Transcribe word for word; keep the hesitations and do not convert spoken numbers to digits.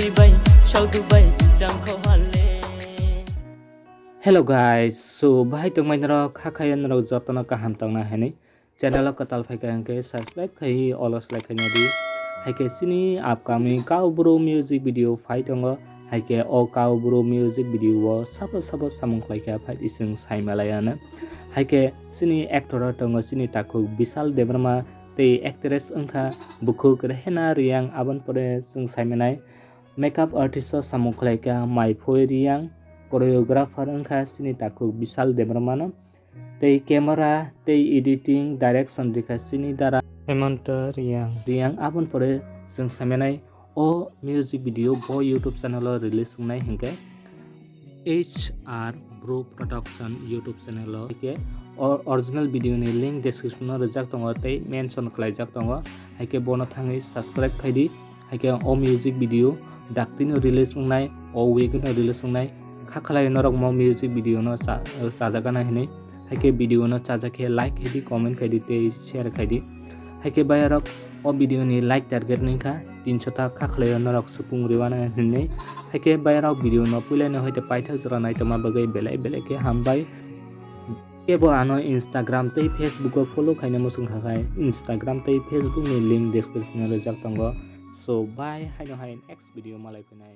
Dubai, South Dubai, jang kho halle. Hello guys, so bahai tongmai norok, kha khayo norok jotono kaham tongna hinwi channel o kwtal phaikha hwnkhe subscribe khai olo select khaina di. Haikhe chini upcoming Kaubru music video phai tongo, haikhe o Kaubru music video o sabo sabo samung khlaikha phai ising saimalaiano. Haikhe chini actor o tongo chini takhuk Bishal Debbarma tei actress wngkha bukhuk Rehena Reang, aboni pore chwng saimanai makeup artist o samung khlaikha Maiphoi Reang, choreographer wngkha chini takhuk Bishal Debbarmano, tei camera tei editing direction rikha chini dara Hemanta Reang. Reang, aboni pore chwng saimanai o music video bo YouTube channel o release wngnai hinkhe H R Bro Production YouTube channel o. Haikhe o original video ni link description o rijak tongo tei mention khlaijak tongo, haikhe bono thangwi subscribe khaidi. Haikhe o music video daktino release wngnai, o week no release wngnai. Kha khlai norok mo music video no cha-, chajagana hinwi. Haikhe video no chajakhe like khaidi, comment khaidi tei share khaidi. Haikhe bayarok o video ni like target wngkha tinsho ta, kha khlai norok supung rwna hinwi. Haikhe bayarok video no puilani hoite paithak jora naitoma bagwi belai belai khe hambai. Kebo ano Instagram tei Facebook o follow khaina muchung kha khai Instagram tei Facebook ni link description o rijak tongo. So bye, haino hai next video malai phinai.